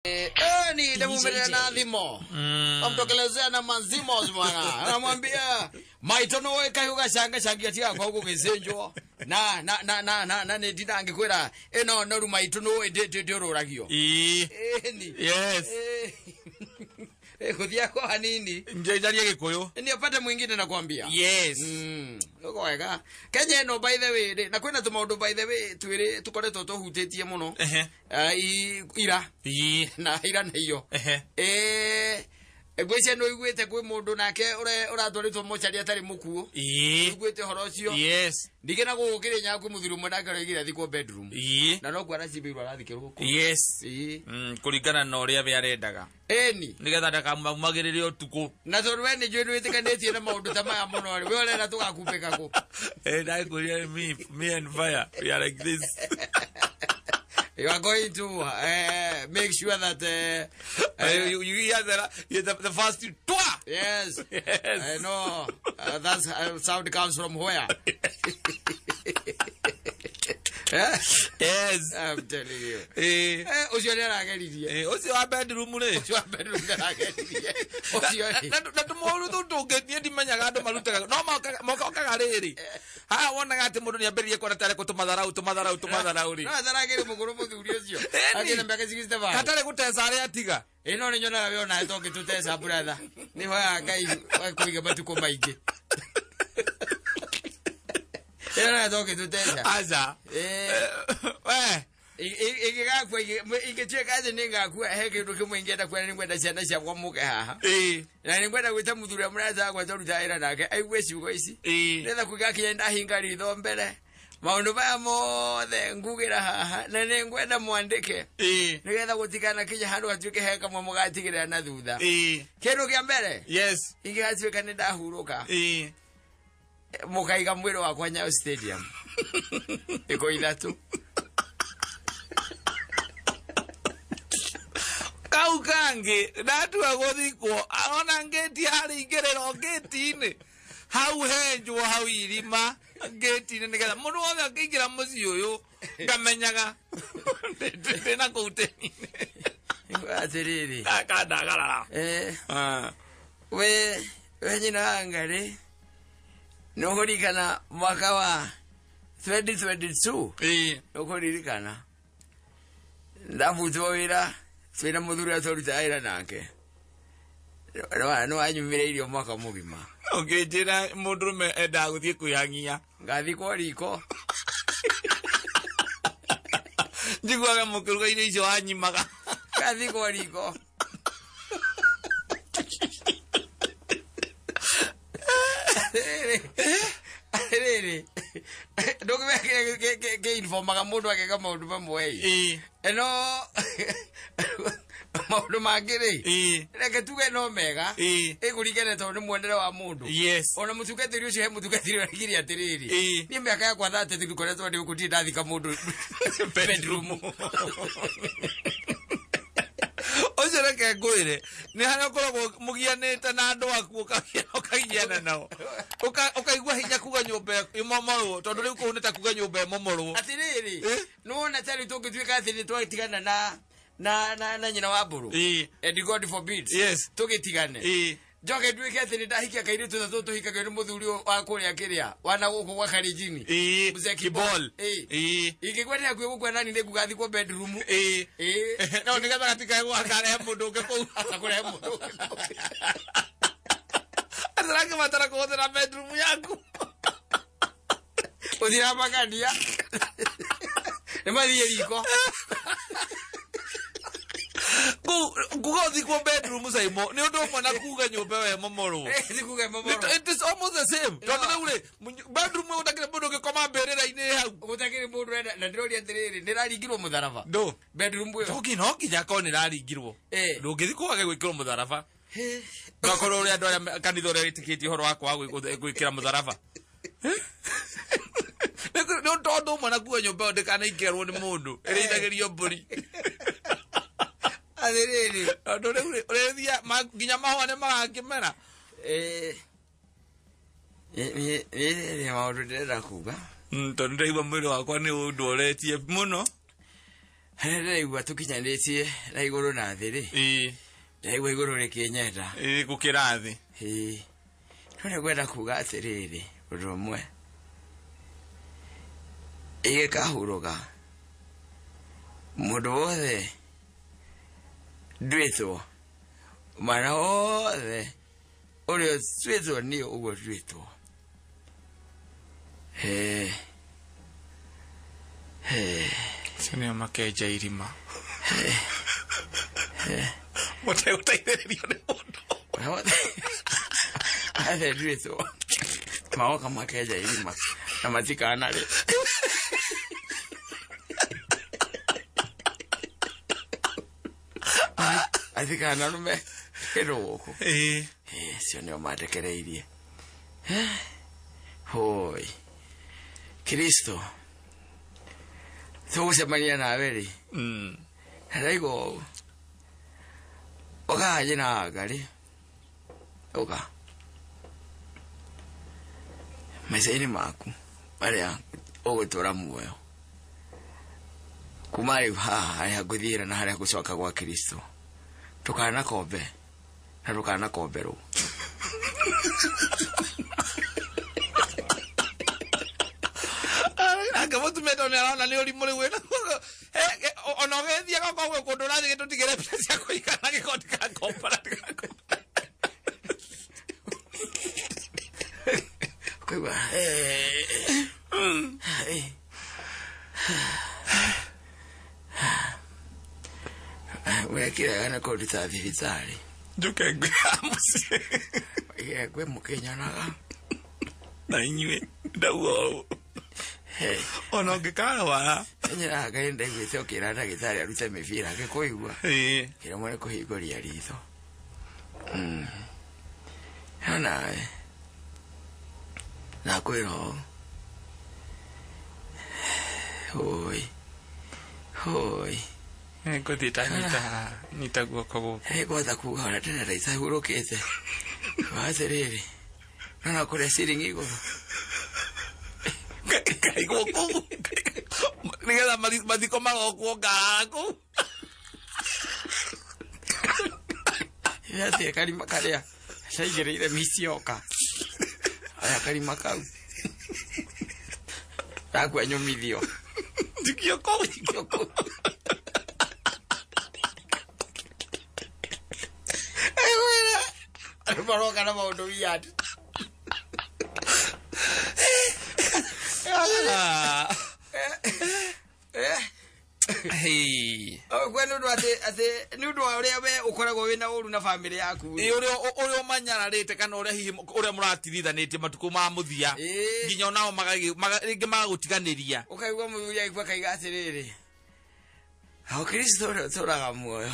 Ni ndamumerera na thimo amtokelezea na manzimo bwana, anamwambia maito nowe kahiuga canga changia tiga kwa gũgĩcĩnjwo na na na na na na nĩ ndinangĩkwĩra ĩno noru maitũ nũĩ ndĩũrũragio. Ĩĩ. Ĩni. Yes. Gũthiĩ kwa hanini. Njarie Gĩkũyũ. Ni apate mwingine nakwambia. Yes. Uko wega Kenya ĩno, by the way rĩ, na kwĩna tũmaũndũ, by the way, twĩrĩ tũkoretwo tũhutĩtie mũno. Ira na ira na iyo. Ngwĩciria nĩ ũiguĩte kwĩ mũndũ nake ũratwarĩtwo mocarĩ atarĩ mũkuũ. Ũiguĩte ũhoro ũcio? Yes. Ningĩ na gũkũ Kĩrĩnyaga kwĩ mũthuri ũmwe nake ũroigire athikwo bedroom. Na nokuo aracibĩirwo arathikĩrwo kũu. Yes. Ĩĩ. Kũringana na ũrĩa we arendaga. Ĩni. Nĩgetha ndakamaumagĩrĩre ũtukũ. Na tondũ we nĩ njũĩ nĩ wĩtĩkanĩtie na maũndũ ta maya mũno rĩ, we ũrenda tũgakumbĩka kũ? Eh, ndakwĩrire me and fire, we are like this. You are going to make sure that You hear the first twa. Yes. Yes. I know. That sound comes from where? Eh? Yes. I'm telling you. Ũcio nĩ arageririe. Ũcio wa bedroom rĩ. Ũcio wa bedroom nĩ arageririe. Ũcio rĩ. Na tũmaũndũ tũu tũngĩ niĩ ndimenyaga andũ marutaga no mokaga rĩrĩ haha wonaga atĩ mũndũ nĩambĩrĩrie kuona tarĩ tũmatharau tũmatharau tũmatharau rĩ. No atharagĩre mũkũrũ mũthuri ũcio. Ĩni. Akĩna mĩaka 65. Hatarĩ gũteca arĩa atiga. Ĩno nĩ nyonaga we onawe tũngĩtũteca, brother. Nĩ hoyaga Ngai kũiga matukũ maingĩ. Ĩno nayo tũngĩtũteca. Aca. We. Ingĩgakua, ingĩtuĩka atĩ nĩ ngakua, he kĩndũ kĩmwe ingĩenda kuona, nĩ ngwenda ciana ciakwa mũke haha. Na nĩ ngwenda gwĩta mũthuri ũrĩa mũrata wakwa tũrutaga wĩra nake aigue ciugo ici. Nĩgetha kũgakinya ndahinga ritho mbere maũndũ maya mothe ngugĩra haha, na nĩ ngwenda mwandĩke nĩgetha gũtikanakinya handũ hatuĩke he kamwe mũgatigĩrĩra na thutha. Kĩndũ kĩa mbere, ingĩgatuĩka nĩ ndahurũka, mũkaiga mwĩrĩ wakwa Nyayo Stadium thikũ 3. Kau kangĩ ndatua gũthikwo ona ngĩti harĩ ingĩrĩro ngĩti-inĩ hau henjwo hau irima ngĩti-inĩ nĩgetha mũndũ wothe akĩingĩra mũciĩ ũyũ ngamenyaga ndĩna kũu tĩri-inĩ. Atĩrĩrĩ. Kandagarara. We nyina wa Ngarĩ, nĩ ũkũririkana mwaka wa 2022? Nĩ ũkũririkana ndabutwo wĩra twĩna mũthuri ũrĩa twarutaga wĩra nake, nĩ wanyumĩre irio mwaka mũgima. Ũkĩnjĩra mũndũrũme endaga gũthiĩ kwĩhang'ia. Ngathikwo riko. Njiguaga mũkĩruga irio icio wanyimaga. Ngathikwo riko. Rĩrĩ ndũkĩmenya kĩinformaga mũndũ ageka maũndũ mamwe ĩ. Ĩno maũndũ mangĩ rĩ, reke tuge no mega, ĩkũringana tondũ nĩ muonere wa mũndũ. Ona mũtungatĩri ũcio, he mũtungatĩri ũragire atĩrĩrĩ, niĩ mĩaka yakwa 30 ngoretwo ndĩ gũkũ, ndirĩ ndathika mũndũ bedroom. Ũcio reke ngwĩre nĩ harĩa ũkoragwo mũgianĩte na andũ aku ũkagiana nao ũkaigua hinya kuga nyũmba ĩmomorwo tondũ rĩu kũu nĩ ta kuga nyũmba ĩmomorwo. Atĩrĩrĩ, nĩwona ta rĩu tũngĩtuĩka atĩ nĩ twatigana na nyina wa mbũrũ, and God forbid, tũgĩtigane, njoke nduĩke atĩ nĩ ndahikia kairĩtu ta tũtũ tũhikagio nĩ mũthuri wa kũrĩa kĩrĩa wana gũkũ gwa Karinjini. Mzee Kibol. Ingĩgwa nĩ hakuhĩ gũkua nani nĩ nguga thikwo bedroom. No nĩgetha gatikae gwakarehe mũndũ ũngĩ kũu. Akũrehe mũndũ ũngĩ. Atĩrakĩbatara kũhũthĩra bedroom yaku. Ũtiramakania nĩ mathiĩ riko. Kuga ũthikwo bedroom Saimo nĩ ũndũ ũmwe na kuga nyũmba ĩyo ĩmomorwo. Ti kuga ĩmomorwo. It is almost the same tondũ rĩu rĩ bedroom gũtakĩrĩ mũndũ ũngĩkoma mbĩrĩra-inĩ hau. Gũtakĩrĩ mũndũ ũrenda, na ndĩroria atĩrĩrĩ, nĩ ĩraringirwo mũtharaba ndũ bedroom ĩyo? No nginya akorwo nĩ ĩraringirwo. Ndũngĩthikwo wage gwĩkĩrwo mũtharaba, ngakorwo ũrĩa andũ arĩa kanitha ũrĩa wĩtĩkĩtie ũhoro wa kwaga gwĩkĩra mũtharaba nĩ tondũ ũmwe na kuga nyũmba ĩyo ndĩkanaingĩrwo nĩ mũndũ ĩrĩithagĩrio mbũri. Atĩrĩrĩ. Tondũ rĩu rĩ, ũrĩthia nginya mahũa nĩ magakĩmera. Nĩ maũndũ ndĩrenda kuga. Tondũ ndaigua mwĩrĩ wakwa nĩ ũndoretie mũno. Harĩa ndĩraigua tũkinyanĩtie na igũrũ na thĩ rĩ. Ndĩraigua igũrũ rĩkĩnyenda. Gũkĩra thĩ. No nĩngwenda kuga atĩrĩrĩ ũndũ ũmwe. Ĩgĩkahurũka mũndũ wothe nduĩtwo mwana wothe ũrĩa ũtuĩtwo niĩ ũguo nduĩtwo. Acio nĩo makenja irima. Mũtegũteithĩrĩrio nĩ mũndũ. Othe nduĩtwo magoka makenja irima na matikanarĩ. Atikanarume kĩndũ gũkũ. Acio nĩo mandekereirie. Hoi Kristo tũgũcemania nawe rĩ. Ndĩraigua ũũ. Ũka nyina wa Ngarĩ. Ũka maica-inĩ maku marĩa ũgũtũra muoyo kuma rĩu haha harĩa ngũthiĩra na harĩa ngũcoka gwa Kristo ndũkanakombe na ndũkanakomberwo. Anga mũtumia tondũ nĩarona nĩ ũrimũ rĩu wĩna ona ũgĩthiaga koguo kũndũ ũrathiĩ gĩtũtigĩre mbia cia kũigana gĩko ndikakomba na ndikakomba. Ũkaigua wekire nĩ kũnduta thibitarĩ. Njũke ngwĩra mũciĩ. Ngwĩ mũkĩnyonaga. Na inyuĩ ndauga ũũ. Ona ũngĩkarwara. Nyina Ngai ndaiguĩte ũkĩra ndagĩtarĩ arute mĩbira ngĩkũigua. Kĩremwo nĩ kũhingũria ritho. No nawe nakwĩra ũũ. Hoi hoi. Ngũthiĩ tanyita guoko gũkũ. Ngwenda kuga ona tene ndaitahurũkĩte. Atĩrĩrĩ nona kũrĩa ciringi igũrũ. Kaigwo kũu nĩgetha mathiko magokwo ngarara kũu. Atĩ karima karĩa caigĩrĩire micioka. Aya karima kau. Ndakua nyũmithio. Njikio kũu. Njikio kũu. Andũ maroka na maũndũ weird. Ũguo nĩ ũndũ atĩ nĩ ũndũ wa ũrĩa we ũkoragwo wĩna ũru na bamĩrĩ yaku. Ũrĩa ũmanyararĩte kana ũrĩa hihi ũrĩa mũratirithanĩtie matukũ ma mũthia nginya onao rĩngĩ magagũtiganĩria. Ũkaigua mũthuri agĩkua akaiga atĩrĩrĩ o Kristo ũrĩa ũtũraga muoyo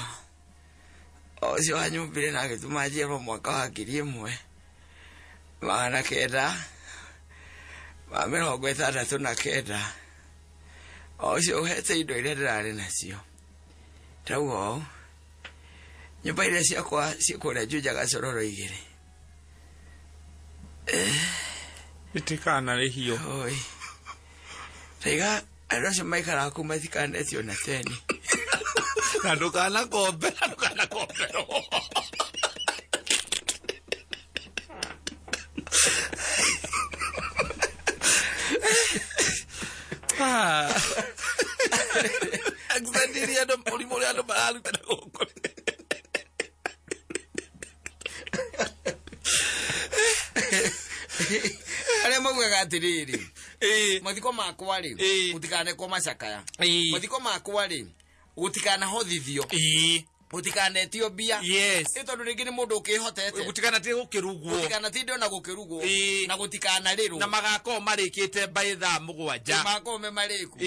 ũcio wanyũmbire na agĩtũma njiarwo mwaka wa 1969 ũcio ũhete indo iria ndĩrarĩ nacio. Ndauga ũũ nyũmba iria ciakwa ciĩ kũrĩa Juja Gacororo igĩrĩ. Itikanarĩhio. Oi. Ndaiga andũ acio maikaraga kũu matikanetio na teni. Na ndũkanakombe na ndũkanakomberwo. Accent iria andũ mũrimũ ũrĩa andũ mararuta na gũkũ. Arĩa maugaga atĩrĩrĩ mathiko makwa rĩ gũtikanekwo macakaya. Mathiko makwa rĩ gũtikanahothithio. Gũtikanetio mbia. Yes. Ĩ tondũ rĩngĩ nĩ mũndũ ũkĩhotete. Gũtikanatige gũkĩrugwo. Gũtikanatinde ona gũkĩrugwo. Na gũtikanarĩrwo. Na magakorwo marĩkĩte by thaa 7. Magakorwo me marĩku.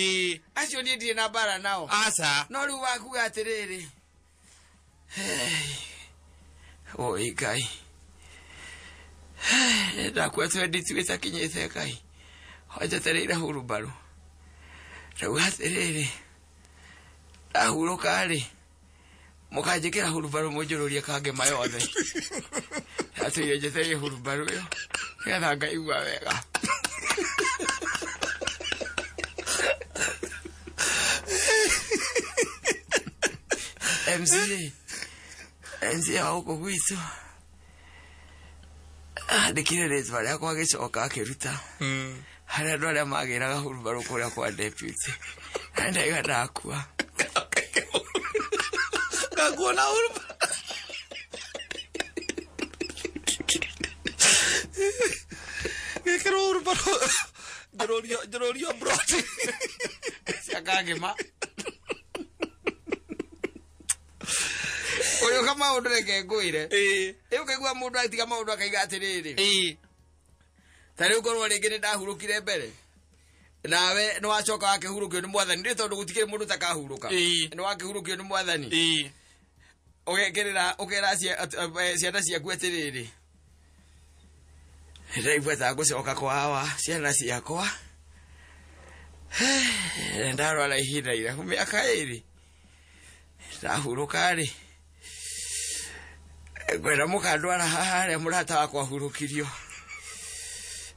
Acio niĩ ndirĩ na mbara nao. Aca. No rĩu wakuga atĩrĩrĩ oi Ngai ndakua 22 ĩtakinyĩte Ngai njetereire hurumbarũ. Ndauga atĩrĩrĩ ndahurũka rĩ mũkanjĩkĩra hurumbarũ mũnjũrũrie kangema yothe. Atũire njetereire hurumbarũ ĩyo nĩgetha ngaigua wega. MCA wa gũkũ gwitũ andĩkire rĩtwa rĩakwa agĩcoka akĩruta harĩa andũ arĩa magĩraga hurumbarũ kũrĩa kwa deputy na ndaiga ndakua ngakuona hurumbarũ ngĩkĩrwo hurumbarũ njũrũrio broti cia kangĩma ũrĩũka maũndũ reke ngwĩre ĩ ũkaigua mũndũ atiga maũndũ akaiga atĩrĩrĩ ta rĩu korwo rĩngĩ nĩ ndahurũkire mbere nawe nĩ wacoka wakĩhurũkio nĩ mwathani rĩ tondũ gũtikĩrĩ mũndũ ũtakahurũka nĩ wakĩhurũkio nĩ mwathani ũgekĩrĩra ũkera ciana ciaku atĩrĩrĩ ndaigua ta ngũcoka kwa hawa ciana ciakwa ndarwara ihinda irahu mĩaka ĩrĩ ndahurũka rĩ ngwenda mũkandwara haha harĩa mũrata wakwa ahurũkirio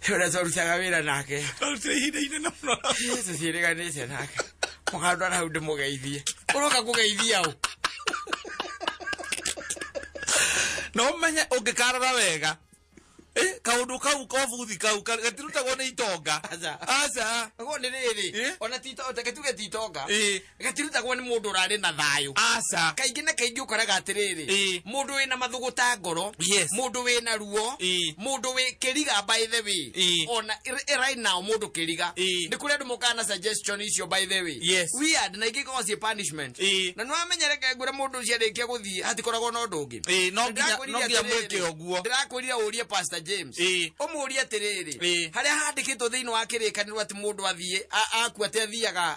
ũrĩa twarutaga wĩra nake twarutire ihinda inene mũno tũtiĩrĩganĩte nake mũkandwara hau ndĩmũgeithie ũroka kũgeithia ũ no ũmenye ũngĩkarora wega kaundu kau kobuthi kau gatirutagwo nĩ itonga aca ago nĩ rĩrĩ ona gatuge ti itonga gatirutagwo nĩ mũndũ ũrarĩ na thayũ aca kaingĩ na kaingĩ ũkoraga atĩrĩrĩ mũndũ wĩna mathũgũta ngoro mũndũ wĩna ruo mũndũ wĩ kĩriga by the way ona right now mũndũ kĩriga nĩ kũrĩ andũ mokaga na suggestion icio by the way weird na ingĩ ikoragwo ciĩ punishment na nĩ wamenya reke ngwĩre mũndũ ũcio arĩkia gũthiĩ hatikoragwo na ũndũ ũngĩ no nginya mwĩke ũguo ndĩrakwĩrire ũrie Pastor James ũmũrie atĩrĩrĩ harĩa handĩkĩtwo thĩinĩ wa kĩrĩkanĩro atĩ mũndũ athiĩ akua atĩ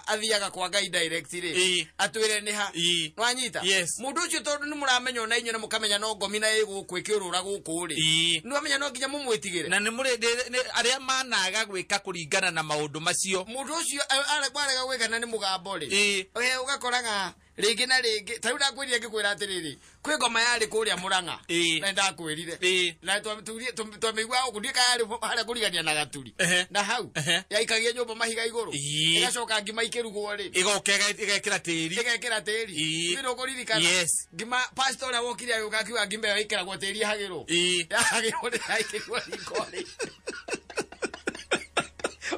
athiaga kwa Ngai direct rĩ atwĩre nĩ ha nĩwanyita mũndũ ũcio tondũ nĩ mũramenya ona inyuĩ na mũkamenya no ngomi na ĩ gũkũ ĩkĩũrũra gũkũ rĩ nĩwamenya no nginya mũmwĩtigĩre na nĩ arĩa managa gwĩka kũringana na maũndũ macio mũndũ ũcio arega gwĩka na nĩ mũgambo rĩ ũgakoraga rĩngĩ na rĩngĩ ta rĩu ndakwĩrire ngĩkwĩra atĩrĩrĩ kwĩ ngoma yarĩ kũrĩa Mũrang'a na nĩndakwĩrire na twamĩigua gũkũ ndiũĩ kana yarĩ harĩa kũrigania na Gaturi na hau yaikagia nyũmba mahiga igũrũ ĩgacoka ngima ikĩrugwo rĩ ĩgoka ĩgekĩra tĩri ĩgekĩra tĩri nĩ ũkũririkana ngima pastor ũrĩa wokire agĩũka akiuga ngima ĩyo ĩkĩragwo tĩri ĩhagĩrwo yahagĩrwo nĩ yaikĩrwo riko rĩ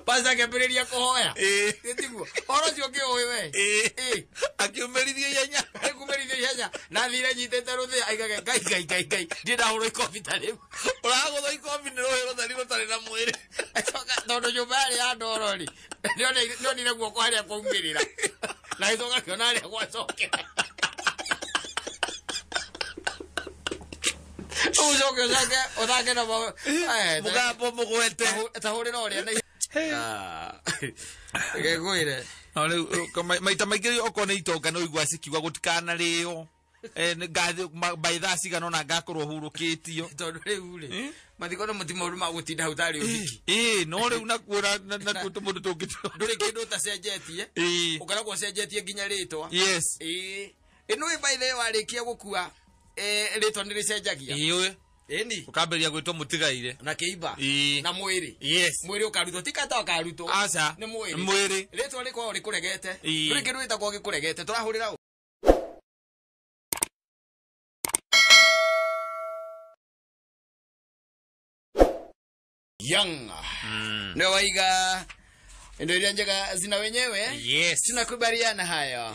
pastor akĩambĩrĩria kũhoya tiguo ũhoro ũcio ũkĩũĩ we akiumĩrithia ihenya akiumĩrithia ihenya na thire nyitĩte rũthĩa aigage ngai ngai ngai ngai ndirĩ ndahũrwo ikobi ta rĩu ũragũthwo ikobi nĩ rũhĩ rũtheri rũtarĩ na mwĩrĩ tondũ nyũmba yarĩ ya ndoro rĩ nĩonire guoko harĩa kwaumĩrĩra na gĩcoka kĩona harĩa gwacokera ũcoke ũcoke ũthake na mũgambo mũgwete tahũrĩra ũrĩa na ngwĩre no rĩu maita maingĩ okorwo nĩ itonga no igua cikiuga gũtikanarĩo by thaa cigana ũna ngakorwo hurũkĩtio tondũ rĩu rĩ mathiko no mũti maũndũ ma gũtinda hau tarĩ ũhiki no rĩu nakuo natuo tũmũndũ tũngĩ ndũrĩ kĩndũ ũtacenjetie ũkoragwo ũcenjetie nginya rĩtwa yes ĩno ĩ by the way warĩkia gũkua rĩtwa nĩ rĩcenjagia ĩni ũkambĩrĩria gwĩtwo mũtigaire na kĩimba na mwĩrĩ yes mwĩrĩ ũkarutwo ti kata ũkarutwo aca nĩ mwĩrĩ mwĩrĩ rĩtwa rĩkoragwo rĩkũregete ndũrĩ kĩndũ gĩtagwo gĩkũregete tũrahũrĩra ũ Young nĩ waiga indo iria njega zina wenyewe yes tunakubaliana hayo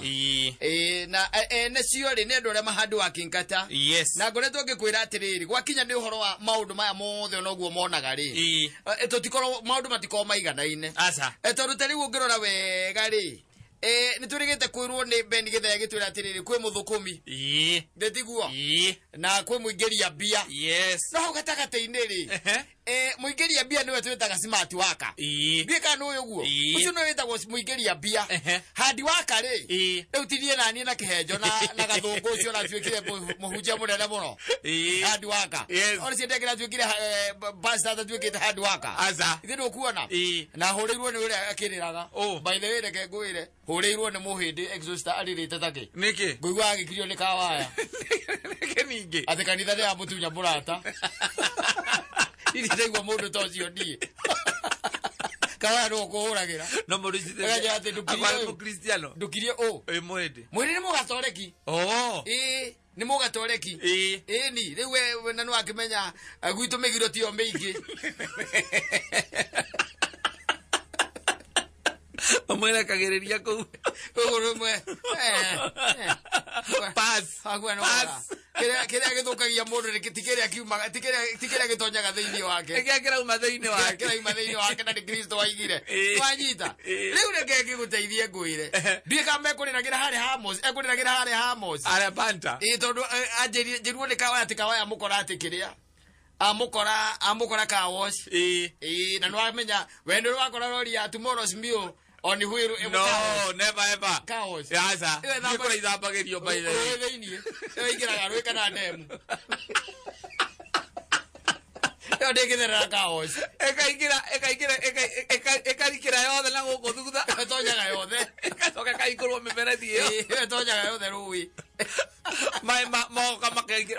na nacio rĩ nĩ andũ arĩa mahandũ wa Kingata yes na ngoretwo ngĩkwĩra atĩrĩrĩ gwakinya nĩ ũhoro wa maũndũ maya mothe onoguo monaga rĩ tũtikorwo maũndũ matikorwo maiganaine aca tondũ ta rĩu ũngĩrora wega rĩ nĩ twĩrĩgĩte kwĩrwo nĩ Ben Gĩthaya gĩtwĩra atĩrĩrĩ kwĩ mũthũkũmi ndĩtiguo na kwĩ mũingĩria mbia yes no hau gatagatĩ-inĩ rĩ mũingĩria mbia nĩwe twĩtaga smart waka ndiũĩ kana nĩ ũyũ ũguo ũcio nĩwe wĩtagwo mũingĩria mbia handi waka rĩ rĩu tinie naniĩ na kĩhenjo na gathũngũ ũcio ũratuĩkire mũhunjia mũnene mũno handi waka ona cio ndengera atuĩkire pastor atatuĩkĩte handi waka ithe ndũkuona na hũrĩirwo nĩ ũrĩa akĩrĩraga by the way reke ngwĩre hũrĩirwo nĩ mũhĩndĩ exhauster arĩrĩte takĩ nĩkĩ ngũigua agĩkirio nĩ kawaya nĩkĩ ningĩ atĩ kanitha nĩ yamũtunya mũrata Ini ndaigua mũndũ ta ũcio niĩ Kawaya nĩwe ũkũhũragĩra. No mũricithĩtie. Ũkanjĩra atĩ ndũkirie Akwarĩ ũyũ. mũkristiano. Ndũkirie ũ. Ĩ mũhĩndĩ. Mwĩrĩ nĩ mũgatoreki. Oh. Ĩĩ nĩ mũgatoreki. Ĩ. Ĩĩ ni rĩu we na nĩwakĩmenya gwitũ mĩgiro tiyo mĩingĩ. Ũmwerekagĩrĩria kũu. Ũguo rĩmwe. Pass. Hakuhĩ no Pass. kĩrĩa kĩrĩa gĩthũkagia mũndũ nĩ ti kĩrĩa kiumaga ti kĩrĩa gĩtonyaga thĩinĩ wake. Kĩrĩa kĩrauma thĩinĩ wake. Kĩrauma thĩinĩ wake na nĩ Kristo waigire. Ĩĩ. Wanyita. Ĩĩ. Rĩu reke ngĩgũteithie ngwĩre. Ndiũĩ kana mekũrĩragĩra harĩa Hamos, ekũrĩragĩra harĩa Hamos. Arĩa Banta. Ĩĩ tondũ anjĩrire njĩrwo nĩ kawaya atĩ kawaya mũkora atĩ kĩrĩa. Amũkora car wash. Ĩ. Ĩĩ na nĩwamenya we nĩ wakora rori ya tomorrow's meal on wheel ĩmwe car wash. No, never ever. Car wash. Aca. Ĩyo Nĩ kũrĩa ithambagĩrio by the way. Rũĩ thĩinĩ. Ĩyo ĩingĩraga rũĩ kana ndemu. Ĩyo ndĩngĩtherera car wash. Ĩkaingĩra ĩkaingĩra ĩkarikĩra yothe na gũkũ thutha. Ĩtonyaga yothe. Ĩgacoka ĩkahingũrwo mĩberethi ĩyo. Ĩyo ĩtonyaga yothe rũĩ. Maĩ moka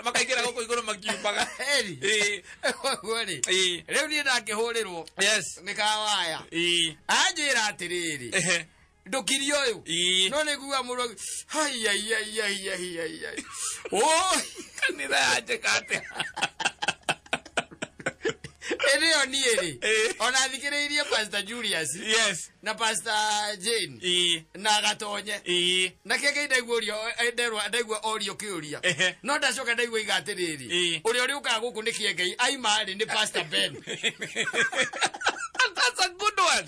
makaingĩra gũkũ igũrũ makiumaga. Eri. Ĩĩ. Ũguo rĩ. Ĩĩ. Rĩu niĩ ndakĩhũrĩrwo Yes. nĩ kawaya. Ĩĩ. Anjĩra atĩrĩrĩ. Ehe. Ndũkirie ũyũ. Ĩĩ. No nĩ nguga mũndũ hai ai ai ai ai ai ai. Oi. Kanitha yanjĩka atĩa? Ĩrĩo niĩ rĩ. Ĩĩ. Ona thikĩrĩirie Pastor Julius Yes. na Pastor Jane Ĩĩ. na Gatonye. Ĩĩ. Na kĩngĩ ndaigua ũrio nderwa ndaigua orio kĩũria. Ehe. No ndacoka ndaigua iga atĩrĩrĩ. Ĩĩ. Ũrĩa ũrĩũkaga gũkũ nĩ Kĩengei aima rĩ nĩ Pastor Ben. That's a good one.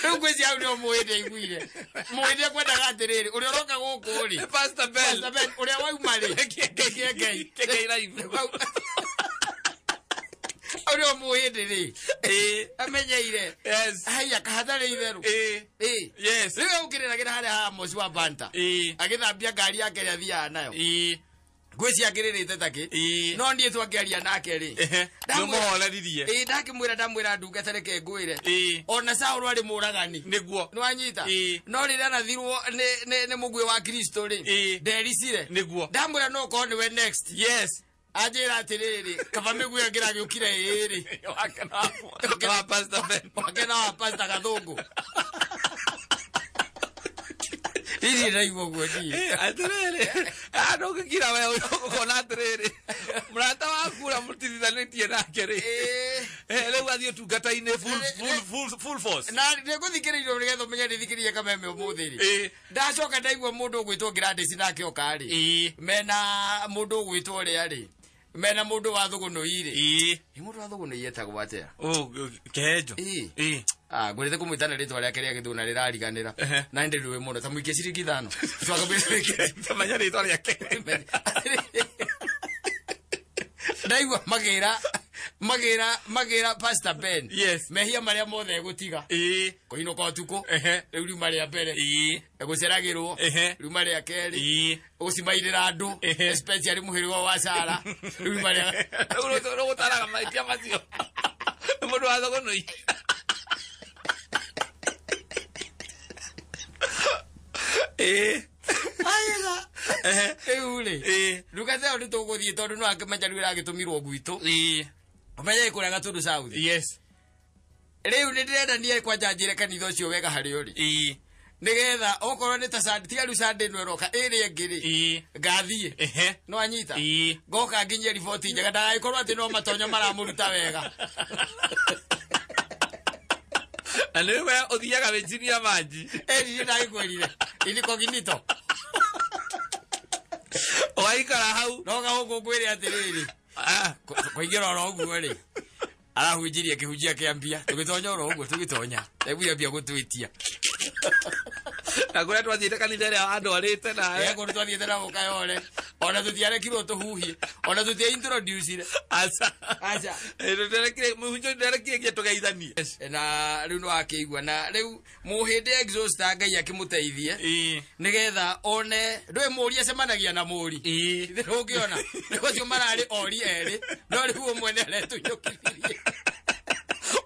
Rĩu ngwĩciria hau nĩho mũhĩndĩ aiguire. Mũhĩndĩ ekwendaga atĩrĩrĩ ũrĩa ũroka gũkũ rĩ. Nĩ Pastor Ben. Pastor Ben ũrĩa wauma rĩ. Kĩengei. Kĩengei live. Hau nĩho mũhĩndĩ rĩ. Ĩĩ. Amenyeire. Yes. Haiya kahatarĩ itherũ. Ĩĩ. Ĩĩ. Yes. Rĩu egũkĩrĩragĩra harĩa ha Moci wa Banta. Ĩĩ. Agĩthambia ngari yake ĩrĩa athiaga nayo. Ĩĩ. Ngwĩciria akĩrĩrĩte takĩ. Ĩĩ. No niĩ twakĩaria nake rĩ. Ehe. Nĩũmũhoreririe. Ĩĩ ndakĩmwĩra ndamwĩra ndungata reke ngwĩre. Ĩĩ. Ona Saũlũ arĩ mũragani. Nĩguo. Nĩwanyita? Ĩĩ. No rĩrĩa arathirwo nĩ mũguĩ wa Kristo rĩ. Ĩĩ. Ndericire. Nĩguo. Ndamwĩra no ũkorwo nĩwe next. Yes. Anjĩra atĩrĩrĩ kaba mĩguĩ ĩyo ĩngĩragĩũkire ĩĩrĩ. Wake na wa Pastor Ben. Wake na wa Pastor Gathũngũ. Hihi ndaigua ũguo niĩ. Atĩrĩrĩ, ndũngĩkira we ũkona atĩrĩrĩ, mũrata waku ũrĩa mũtithanĩtie nake rĩ, Ĩĩ. rĩu athiĩ ũtungata-inĩ full force. Na nĩngũthikĩrĩirio nĩgetha ũmenye nĩthikĩrĩrie kameme ũmũthĩ rĩ. Ĩĩ. Ndacoka ndaigua mũndũ ũgwĩtwo Gladys nake oka rĩ. Ĩĩ. Mena mũndũ ũgwĩtwo ũrĩa rĩ. Mena mũndũ wa thũgũnũi rĩ. Ĩĩ. Ĩ mũndũ wa thũgũnũi etagwo atĩa? Oh, Kĩhenjo. Ĩĩ. Ĩĩ. Ah, ngwĩrĩte kũmwĩta na rĩtwa rĩake rĩa gĩthũna rĩrariganĩra. Ehe. Na nĩ ndĩrĩũĩ mũno ta mũikie ciringi 5. Twakambĩrĩria Tamenya rĩtwa rĩake. Ndaigua magĩra Pastor Ben. Yes. Mehia marĩa mothe egũtiga. Ĩĩ. Kũinũka ũtukũ. Ehe. Rĩu riuma rĩa mbere. Ĩĩ. Gũceragĩrwo. Ehe. Riuma rĩa kerĩ. Ĩĩ. Gũcimairĩra andũ. Ehe. Especially mũhĩrĩga wa Sara. Rĩu riuma rĩa Rĩu rũgũtaraga mahĩtia macio. Nĩ mũndũ wa thũgũnũi. Ĩĩ. Aiga. Ehe. Rĩu rĩ. Ĩĩ. Ndungata ĩyo nĩtũgũthiĩ tondũ no akĩmenya rĩu ĩragĩtũmirwo gwitũ. Ĩĩ. Ũmenye ĩkũrĩa Gatũndũ South. Yes. Rĩu nĩ ndĩrenda niĩ kwanja njĩre kanitha ũcio wega harĩa ũrĩ. Ĩĩ. Nĩgetha okorwo nĩ ta Sunday, tiga rĩu Sunday ĩno ĩroka ĩrĩa ĩngĩ rĩ. Ĩĩ. Ngathiĩ. Ehe. No anyita. Ĩĩ. Ngoka nginyie riboti njega ndagagĩkorwo atĩ no matonyo maramũruta wega. Na nĩwe ũthiaga wĩ chini ya maji. Ĩni nĩ ndagĩkwĩrire. Incognito. Ũgaikara hau. No gũkũ ngwĩre atĩrĩrĩ. Ah. Kũingĩra oro ũguo rĩ. Arahunjirie kĩhunjia kĩa mbia. Tũgĩtonya oro ũguo tũgĩtonya. Ndaiguire mbia gũtwĩtia. Na kũrĩa twathiĩte kanitha ĩrĩa wandwarĩte nawe. Kũndũ twathiĩte na gũkayore. Ona tũtiarekirwo tũhuhie. Ona tũtia introduce-ire. Aca. Aca. Mũhunjia nderekire nginya tũgeithanie. Na rĩu nĩwakĩigua na rĩu mũhĩndĩ exhauster Ngai akĩmũteithie. Ĩĩ. Nĩgetha one ndũĩ mũri acemanagia na mũri. Ĩĩ. Ithe ũngĩona nĩ acio mararĩ ori erĩ no rĩu ũmwe nĩ aretunyũkithirie.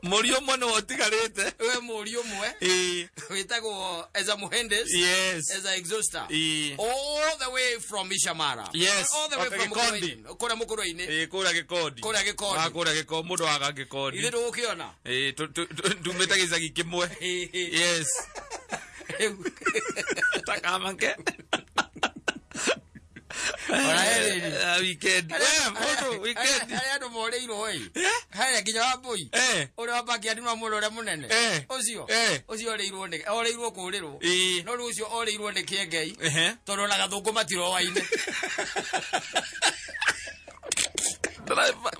Mũriũ ũmwe nĩwe ũtigarĩte. We mũriũ ũmwe. Ĩĩ. Wĩtagwo Eza Muhendes. Yes. Eza Exhauster. Ĩĩ. All the way from Ishamara. Yes. All the way from Gĩkondi. Kũrĩa Mũkũrwe-inĩ. Ĩĩ, kũrĩa Gĩkondi. Kũrĩa Gĩkondi. Ah, kũrĩa Gĩkondi, mũndũ waga Gĩkondi. Ithuĩ tũgũkĩona. Ĩĩ, tumĩte gĩcagi kĩmwe. Yes. Takamake. Ona heri. Ah, weekend. Mũndũ, weekend. Harĩa andũ morĩirwo ĩ. Harĩa nginya Wambũi. Ũrĩa wa backyard no mũndũ ũrĩa mũnene. Ũcio. Ũcio orĩirwo nĩ orĩirwo kũrĩrwo. No rĩu ũcio orĩirwo nĩ Kĩengei. Tondũ ona Gathũngũ matiroaine.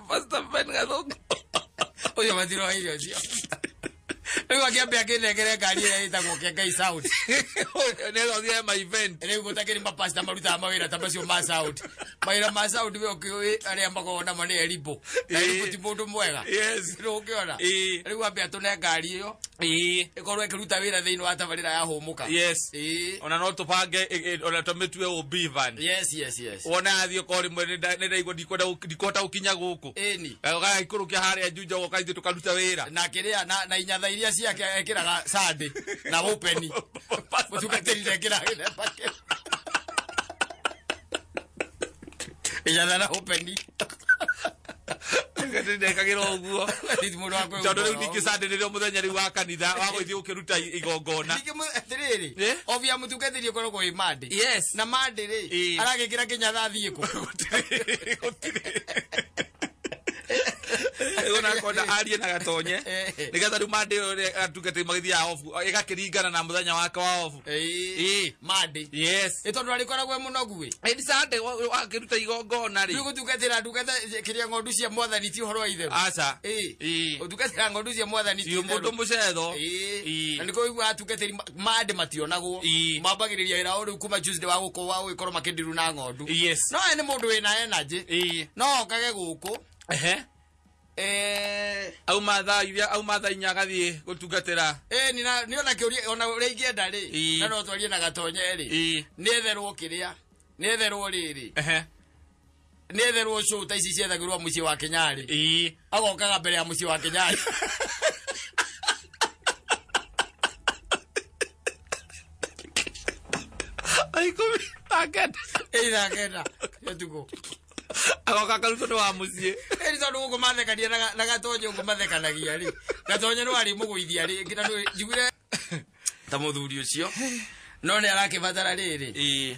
Pastor Ben Gathũngũ. Ũcio matiroaine ũcio. Rĩu akĩambia akĩnengere ngari ĩrĩa ĩtagwo Kĩengei Sound. Nĩ ũthiĩ ma event. Rĩu gũtakĩrĩ mapasta marutaga mawĩra ta macio ma sound. Mawĩra ma sound we ũkĩũĩ arĩa makoragwo namo nĩ Erimbo. Na Erimbo ti mũndũ mwega. Yes. Rĩu ũkĩona. Ĩĩ. Rĩu ambia tũne ngari ĩyo. Ĩĩ. Ĩkorwo ĩkĩruta wĩra thĩinĩ wa tabarĩra ya Hũmũka. Yes. Ĩĩ. Ona no tũbange ona tũmĩtue OB van. Yes, yes, yes. Wona athiĩ okorwo rĩmwe nĩ ndaigua ndikwenda ndikũhota gũkinya gũkũ. Ĩni. Gaikũrũkia harĩa Juja ũgoka ithuĩ tũkaruta wĩra. Na kĩrĩa na inyatha iria ciake ekĩraga Sunday na open. Mũtungatĩri ndekĩraga gĩthemba kĩu. Inyatha na open. Ndekagĩra ũguo. Mũndũ wa kwĩhumba Tondũ rĩu ũguo. ningĩ Sunday nĩrĩo mũthenya rĩu wa kanitha wa gũthiĩ gũkĩruta igongona. Ningĩ atĩrĩrĩ, obia mũtungatĩri ũkoragwo wĩ Monday. Yes. Na Monday rĩ, Ĩĩ. aragĩkĩra kĩnyatha athiĩ kũ? Gũtirĩ. Ona arie na Gatonye. Nĩgetha rĩu Monday ũrĩa atungatĩri magĩthiaga off ĩgakĩringana na mũthenya wake wa off. Ĩĩ. Monday. Yes. Ĩ tondũ arĩkoragwo e mũnogu ĩ. Ĩni Sunday wakĩruta igongona rĩ. Rĩu gũtungatĩra ndungata kĩrĩa ng'ondu cia mwathani ti ũhoro wa itherũ. Aca. Ĩĩ. Ĩĩ. Ũtungatĩra ng'ondu cia mwathani ti Ti mũndũ itherũ. mũcetho. Ĩĩ. Ĩĩ. Na nĩkĩo ũiguaga atungatĩri Monday mationagwo. Ĩĩ. Mambagĩrĩria wĩra o rĩu kuma Tuesday wa gũkorwo wa gũgĩkorwo makĩndiru na ng'ondu. Yes. No we nĩ mũndũ wĩna energy. Ĩĩ. No okage gũkũ. Ehe. Auma thaa iria auma thaa inya agathiĩ gũtungatĩra. Ĩni na nĩ ona kĩũria ona ũrĩa ingĩenda rĩ. Ĩĩ. Na no twarie na Gatonye rĩ. Ĩĩ. Nĩetherwo kĩrĩa. Nĩetherwo rĩrĩ. Ehe. Nĩetherwo show ta ici ciethagĩrwo mũciĩ wa Kenyarĩ. Ĩĩ. Agokaga mbere ya mũciĩ wa Kenyarĩ. 19. Ĩĩ thaa 9 ũtukũ. Agoka akarutwo nĩ wa mũciĩ. Ĩni tondũ gũkũ mathekania na Gatonye ũguo mathekanagia rĩ. Gatonye nĩ warĩ mũgũithia rĩ. Nginya nĩ njiguire ta mũthuri ũcio. No nĩ arakĩbatara rĩrĩ. Ĩĩ.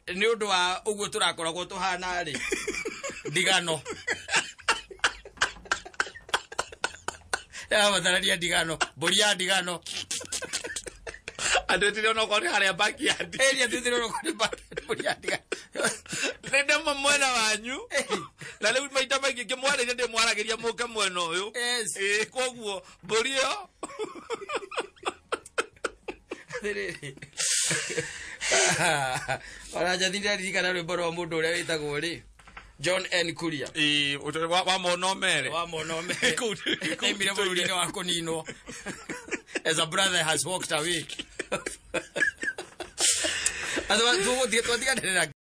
Nĩ ũndũ wa ũguo tũrakoragwo tũhana rĩ. Ndigano. Yabatarania ndigano. Mbũri ya ndigano. Andũ etire ona okorwo nĩ harĩa backyard. Ĩni atuĩtire ona okorwo nĩ backyard, mbũri ya ndigano. Nĩ ndĩmwe mwena wanyu. Na rĩu maita maingĩ ngĩmwarĩria ndĩmwaragĩria mũke mwena ũyũ. Yes. Ĩĩ, koguo mbũri ĩyo. Atĩrĩrĩ. Ona njathi nĩaririkana rwĩmbo rwa mũndũ ũrĩa wĩtagwo rĩ. John N. Kuria. Ĩĩ, wa mona mere. Wa mona mere. Kũu Aimire bũrũri-inĩ wa kũninwo. As a brother has walked away. Atwa tũgũthiĩ twatiganĩrĩra.